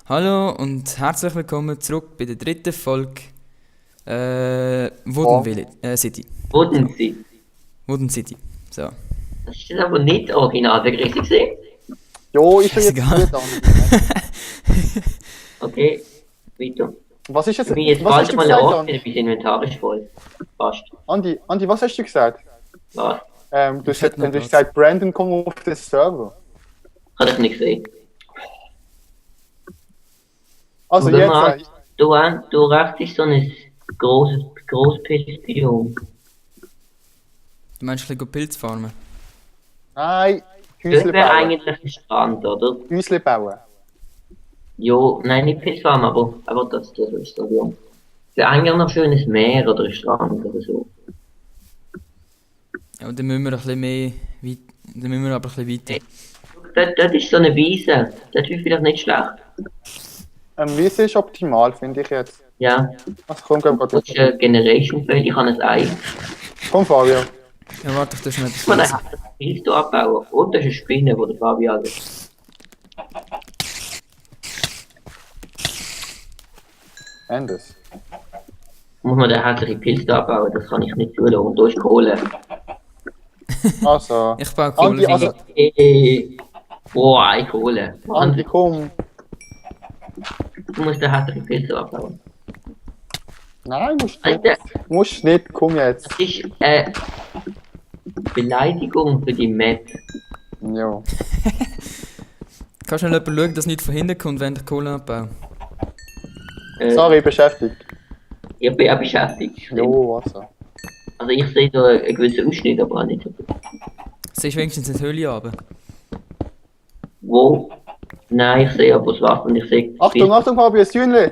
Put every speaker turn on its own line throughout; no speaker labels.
Hallo und herzlich willkommen zurück bei der dritten Folge Wooden City.
Wurden
So,
sie?
Wooden City. So,
Das ist aber nicht original, der richtig gesehen.
Jo, ist ja jetzt
scheißegal.
gut, Andi.
Okay, weiter.
Was ist jetzt,
Ich bin jetzt
was hast
bald
du
mal
gesagt,
Ort,
Andi?
mein Inventar ist voll. Fast.
Andi, was hast du gesagt?
Was?
Du
Ich hätte noch
hast
Platz.
gesagt, Brandon, komm auf den Server.
Kann ich nicht sehen.
Also
Und wenn
jetzt,
man du rechts ist so ein grosses Pilzbiom.
du meinst ein bisschen Pilz farmen?
nein,
Das
Häusle
wäre
bauen.
eigentlich ein Strand, oder?
Häusle bauen.
Jo, nein, nicht Pilzfarm, aber das ist so Biom. Das wäre eigentlich noch schön ein Meer oder ein Strand oder so.
Ja, und dann müssen wir ein bisschen mehr dann müssen wir aber ein bisschen weiter.
Das ist so eine Wiese. Das ist vielleicht nicht schlecht.
Wiese ist optimal, finde ich jetzt.
Ja.
Also komm, komm,
Das
komm.
ist Generation Feld, ich habe ein Ei.
Komm, Fabio.
Ja, warte, ich tue schnell
Man
das
hat das Pilz hier abbauen. Und das ist eine Spinne, die der Fabi hat.
Anders.
Muss man den hässlichen Pilz hier abbauen, das kann ich nicht tun. Und da ist Kohle.
Also,
Ich baue Kohle.
Andi, also,
Boah, eine Kohle.
Andi,
Wahnsinn.
komm.
Du musst den hässlichen Pilz hier abbauen.
Nein, musst
Alter,
nicht. Musst nicht, komm jetzt.
das ist Beleidigung für die Map.
Jo.
Kannst du schnell jemand schauen, dass nicht von hinten kommt, wenn ich Kohle abbaue?
Sorry, beschäftigt.
Ich bin auch beschäftigt.
Jo, also.
Also ich sehe da einen gewissen Ausschnitt, aber auch nicht so gut.
Siehst du wenigstens in die Höhle runter?
Wo? Nein, ich sehe aber das Wasser und ich sehe...
Achtung, Achtung, Fabio, ein Hühnchen.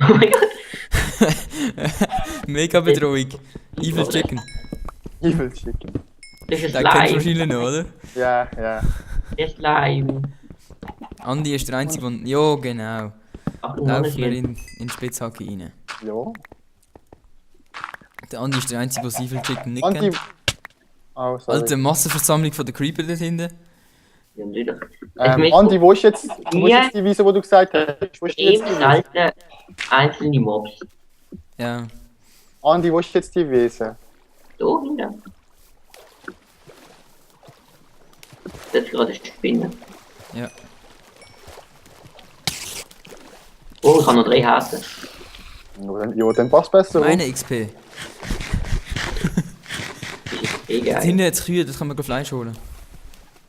Oh mein Gott!
Mega Bedrohung. Evil Chicken.
Evil Chicken.
Das ist
Den
ein
kennst du
Slime.
wahrscheinlich noch, oder?
Ja, ja.
Der Slime.
Andi ist der Einzige, der... Ja, genau.
Achtung,
Laufen wir
Mann,
in die Spitzhacke rein.
Jo.
Der Andi ist der Einzige, der das Evil Chicken nicht
Andi.
kennt.
Oh, sorry.
Alte Massenversammlung von der Creeper dort hinten.
Ja, natürlich.
Andi, wo ist jetzt die Wiese, wo du gesagt hast? Wo ist die jetzt
Eben
die Wiese?
selten einzelne Mobs.
Ja.
Andi, wo ist jetzt die Wiese?
Da hinten. Das ist gerade eine Spinne.
Ja.
Oh, ich habe noch 3 Herzen.
Jo, dann passt besser.
Meine XP.
Das ist eh
Dort
geil.
hinten jetzt Kühe, das kann man Fleisch holen.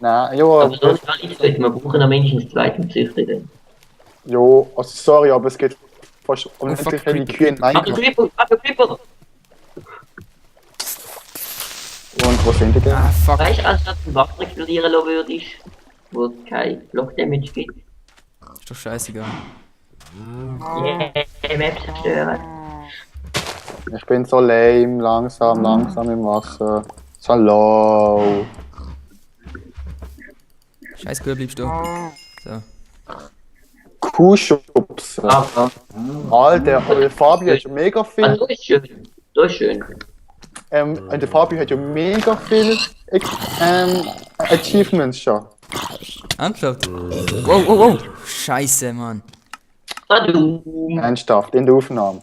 Nein, jo,
Aber so ist gar nicht gut. Wir brauchen noch mindestens 2 zum Züchten.
jo, also sorry, aber es geht fast unendlich
fuck,
viele
Creeper.
Kühe in
Aber
Minecraft.
Creeper!
Und wo sind die denn?
Ah, fuck.
Weißt du, als du ein Wasser explodieren lassen würdest, wo es kein Block-Damage gibt?
Ist doch scheißegal.
Yeah, Map zerstören.
Ich bin so lame, langsam im Wasser. So low.
Scheiß Kuh, bleibst du. So.
Kuhschubs.
Aber,
Alter, aber der Fabio hat ja mega
ah,
viel.
da ist schön. Da ist schön.
Und der Fabio hat ja mega viel Achievements schon.
Angeschaut? Wow, wow, wow. Scheiße, Mann.
Ah, du.
Ernsthaft, in der Aufnahme.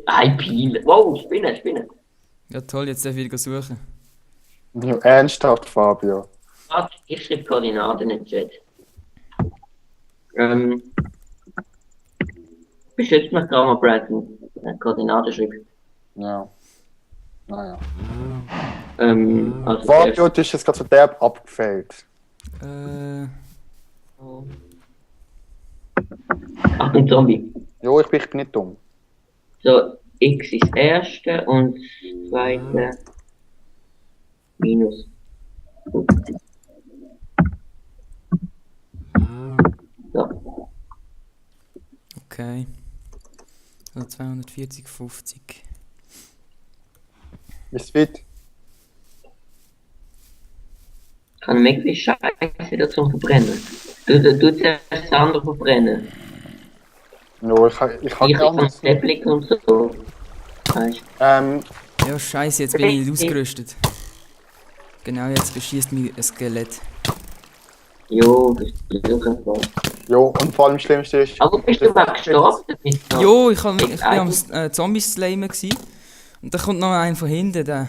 Ein Pil. Wow, Spinne.
Ja toll, jetzt darf ich wieder suchen.
Ja, ernsthaft, Fabio.
Warte, ich schreibe Koordinaten in den Chat. Beschützt mich gerade mal, Brandon. Koordinaten schreiben.
Ja. Naja.
Also
Fabio, du hast jetzt gerade so derb abgefällt.
Achtung, Zombie.
Jo, ich bin nicht dumm.
So, X ist das erste und das zweite minus 50. So,
Okay. So 240, 50.
Ist fit?
kann mega viel Scheiße dazu verbrennen. Du zuerst das andere verbrennen.
Jo, ich kann
Ich
gar
kann
nicht.
Steplik und so. Weißt
Ja, scheiße, jetzt bin ich nicht ausgerüstet. Genau, jetzt beschießt mich ein Skelett.
Jo, das ist wirklich so.
Jo, und vor allem das Schlimmste ist.
Aber bist du überhaupt gestorben?
Jo, ich bin am Zombies slamen gsi. Und da kommt noch einer von hinten, der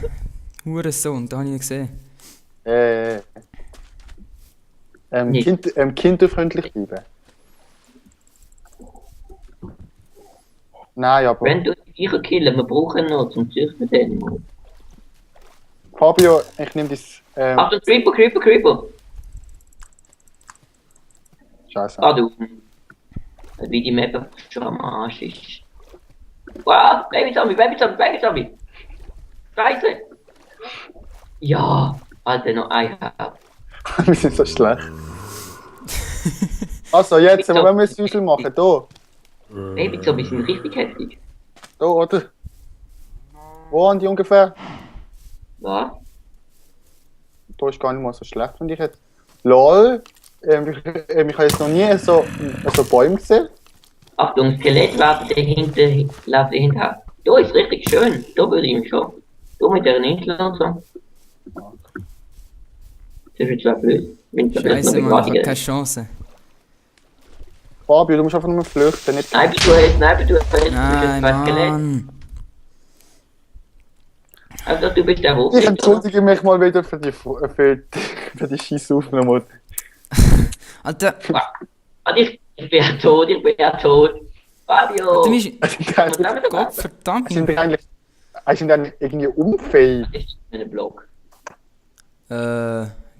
Hurensohn, da habe ich ihn gesehen.
Nicht.
Kinderfreundlich bleiben. Nein, aber.
Wenn du die Viecher killen, wir brauchen noch zum Züchten den.
Fabio, ich nehme das.
Achtung, Creeper!
Scheiße.
Ah, du. Wie die Map schon am Arsch ist. Wow, Baby-Zombie! Scheiße! Ja, Alter, noch ein Herz.
Wir sind so schlecht. Also, jetzt, wo wollen wir das Süßel machen? Da.
Baby-Zombies sind richtig heftig.
Da, oder? Wo haben die ungefähr?
Was?
Da ist gar nicht mal so schlecht, finde ich jetzt. LOL! Ich habe jetzt noch nie so Bäume gesehen.
Achtung, Skelett läuft hinter. Da ist richtig schön. Da würde ich ihn schon. Da mit der Insel und so. Das ist jetzt zwar blöd. Wenn ich
Scheiße, Mann, ich habe keine Chance.
Fabio, du musst einfach nur flüchten, nicht.
Sniper du jetzt.
Nein,
Du bist jetzt zwei Skelett.
Mann.
Also du bist der Hoch.
Ich entschuldige mich mal wieder für die Scheissaufnahme.
Alter,
Ich bin ja tot. Fabio!
du bist... Gott verdammt.
sind eigentlich irgendwie unfähig.
Das ist ein Block.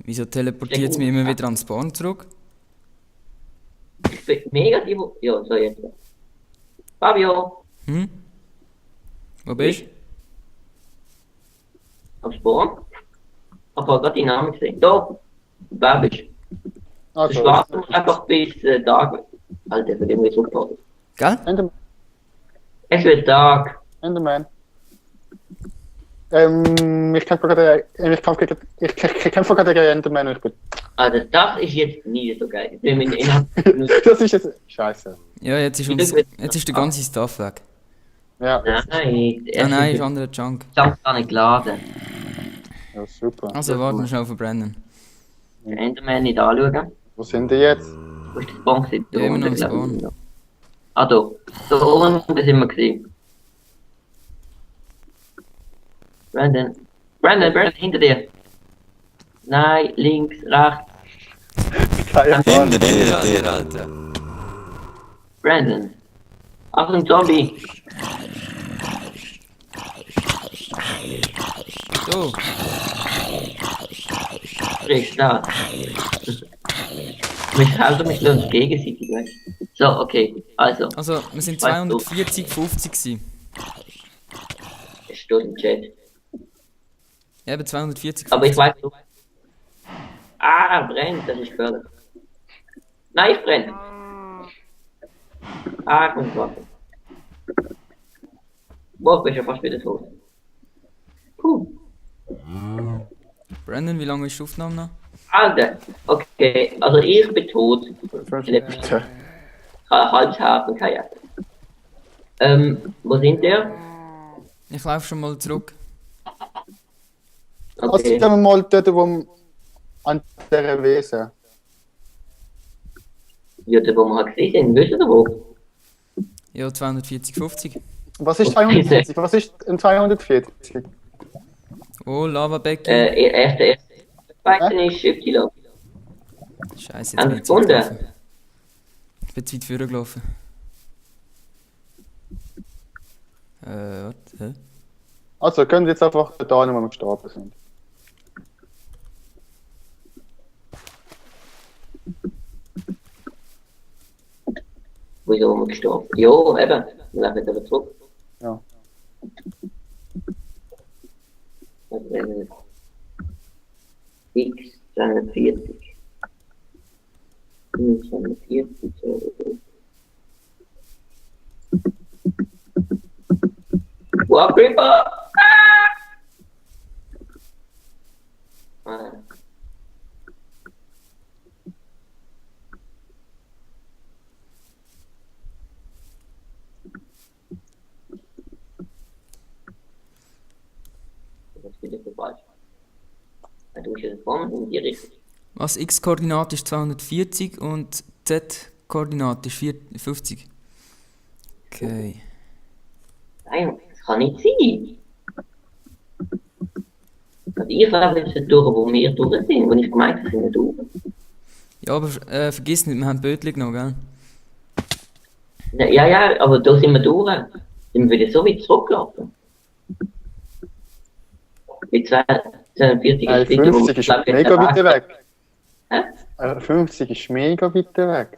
Wieso teleportiert es mich immer wieder an den Spawn zurück?
Ich bin mega die... Ja, so jetzt. Fabio!
Hm? Wo bist du?
Am Spawn? Ich habe gerade die Namen gesehen. Da! Wer bist du? Der
Also,
Schwarze muss einfach bis Tag. Alter, für den Resultat.
Gell?
Es wird Tag.
Enderman. Ich kämpfe gerade gegen Enderman und ich bin.
Also das ist jetzt nie so geil. Ich bin innerhalb
Das ist jetzt. Scheiße.
Ja, jetzt ist der ganze Stuff weg.
Ja,
Nein,
Ah nein, ist anderer Junk.
Ich hab's gar nicht geladen.
ja super.
Also warten wir schnell auf Brennen.
Den Enderman nicht anschauen.
Wo sind die jetzt?
Wo ist der Spawn gewesen? Da
Ja, immer noch
unten,
am
glaub ich.
Spawn.
Ah, da. Da oben sind wir gesehen. Brandon, hinter dir. Nein, links, rechts.
Keine Ahnung.
dir, Alter.
Brandon. Achtung, Zombie.
So,
Sprich, da. Wir uns gegenseitig, weißt du? So, okay. Also,
also wir sind 240, 50 gewesen.
es steht im Chat.
Ja, eben 240,
Aber ich
50.
weiß nicht. Ah, brennt, das ist gefährlich. Nein, ich brenne. Ah, komm, warte. Boah, ich bin schon fast wieder tot. Puh.
Brandon, wie lange ist die Aufnahme noch?
Alter, okay, also ich bin tot.
5 Minuten.
Halbes Herz und kein Herz. Wo sind der?
Ich laufe schon mal zurück.
Also
Okay.
gehen wir mal dort, wo wir an der Wesen.
Ja, da wo wir halt gesehen sind, wisst ihr wo?
Ja, 240, 50.
Was ist 240? Was ist ein 240?
Oh, Lava-Becken.
Erster. Zweiter ist 5 Kilo.
Scheiße, jetzt
Haben
bin ich
Sie
zu weit
gefunden?
gelaufen. Ich bin zu weit vorgelaufen. Warte. Hä?
Also können wir jetzt einfach da hin, wo wir gestorben sind.
Wieso sind wir gestorben? Jo, eben. Wir laufen wieder zurück.
Ja.
Was wäre das? X 240. 240. Wow, Creeper! Ah! Das ist wieder vorbei. Du bist jetzt vorne in die Richtung.
Was x-Koordinate ist 240 und z-Koordinate ist 50. Okay.
Nein, das kann nicht sein. Also ich laufe jetzt nicht durch, wo wir durch sind, wo ich gemeint habe, sind wir durch.
Ja, aber vergiss nicht, wir haben Bötli genommen, gell?
Ja, ja, aber da sind wir durch. Sind wir wieder so weit zurückgelaufen. Mit 42 ist wieder, wo
50 ist mega weit weg.
Hä?
50 ist mega weit weg.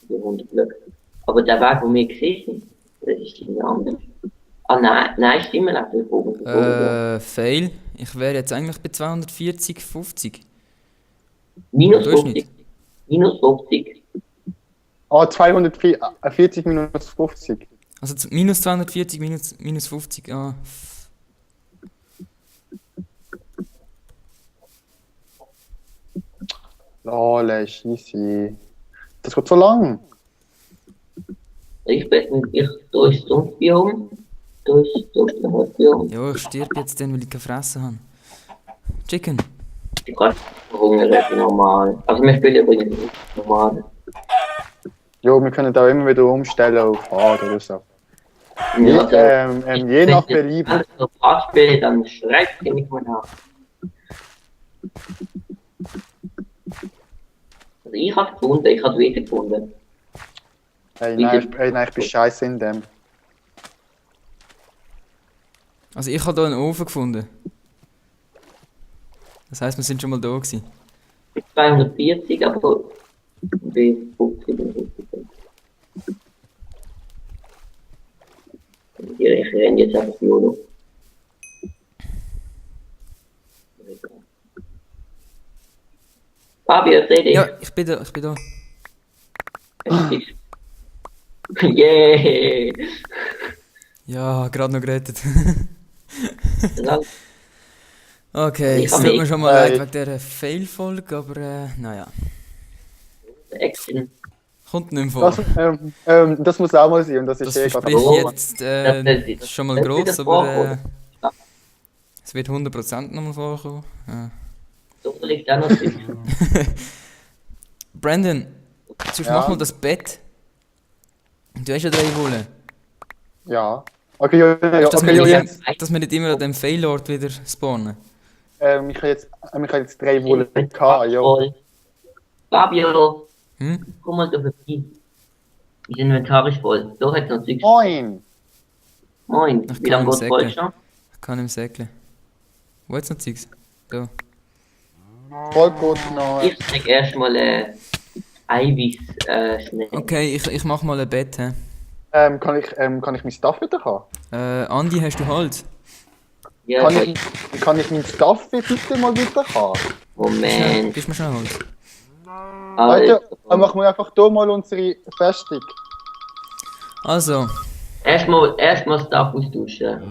100 Glück. Aber der Weg, wo wir gesehen sind, das ist irgendwie anders. Ah nein, stimmt nicht.
Fail. Ich wäre jetzt eigentlich bei 240, 50.
Minus
Durchschnitt.
50. Minus 50.
Ah, 240 minus 50.
Also minus 240, minus 50, ah.
Lol, easy. Das geht so lang.
Da ist das Sumpfbiom. Da ist das Sumpfbiom.
Ja, ich stirb jetzt dann, weil ich keine Fresse habe. Chicken.
Ich kann verhungern, normal. Also wir spielen übrigens nicht normal.
Jo, wir können da immer wieder umstellen auf Hard oder so.
Ja,
Je nach Belieben.
Wenn ich auf Hard spiele, dann schreibt ihr mich mal nach. Also ich habe gefunden, ich habe wieder gefunden.
Nein, ich bin scheiße in dem.
Also ich habe hier einen Ofen gefunden. Das heisst, wir sind schon mal da gewesen.
Bei 240, aber bei 50 bin ich. Ich renne jetzt einfach nur noch. Fabio, seh dich.
Ja, ich bin da.
Yeah!
Ja, gerade noch gerettet.
Das
Okay,
Ich
es
hab
tut mir
mich-
schon mal leid wegen dieser Fail-Folge, aber naja.
Action.
Kommt nicht mehr vor.
Das muss auch mal sein und das ist
Das
gerade.
verspreche ich
aber-
jetzt
das-
schon mal
das
gross,
wird
aber
vorkommen.
es wird 100% nochmal vorkommen. Ja.
So liegt auch noch drin.
Brandon, sonst
Ja?
mach mal das Bett. Du hast ja 3 Wolle.
Ja. Okay, ja,
Dass,
okay,
wir
ja,
nicht,
jetzt.
dass wir nicht immer an dem Fail-Ort wieder spawnen.
Ich habe jetzt 3 Wolle gehabt, ja.
Voll. Fabio,
Hm?
komm mal da vorbei. Mein Inventar ist voll. Da hat noch Zeugs.
Moin!
Moin.
Ich
Wie lange
kann
geht voll
säckeln.
schon?
Ich kann im Säckle. Wo hat's noch Zeugs? Da.
Voll gut noch.
Ich zeig erstmal Eiweiß schnell.
Okay, ich mach mal ein Bett. He.
Kann ich mein Stuff wieder haben?
Andi, hast du Holz?
Ja,
Kann ich mein Stuff bitte mal wieder haben?
Moment.
Gib mir schnell Holz.
Leute, dann machen wir einfach hier mal unsere Festung.
Also,
Erstmal Stuff austauschen.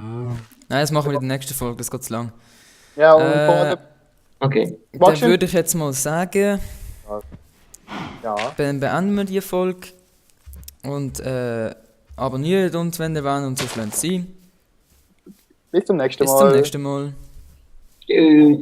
nein, das machen wir in der nächsten Folge, das geht zu lang.
Ja, und
Äh,
Okay.
Dann
Magst du-
würde ich jetzt mal sagen,
ja.
dann beenden wir die Folge. Und abonniert uns, wenn ihr wollt, und so lasst es sein.
Bis zum nächsten
Bis
Mal.
zum nächsten Mal.
Tschüss.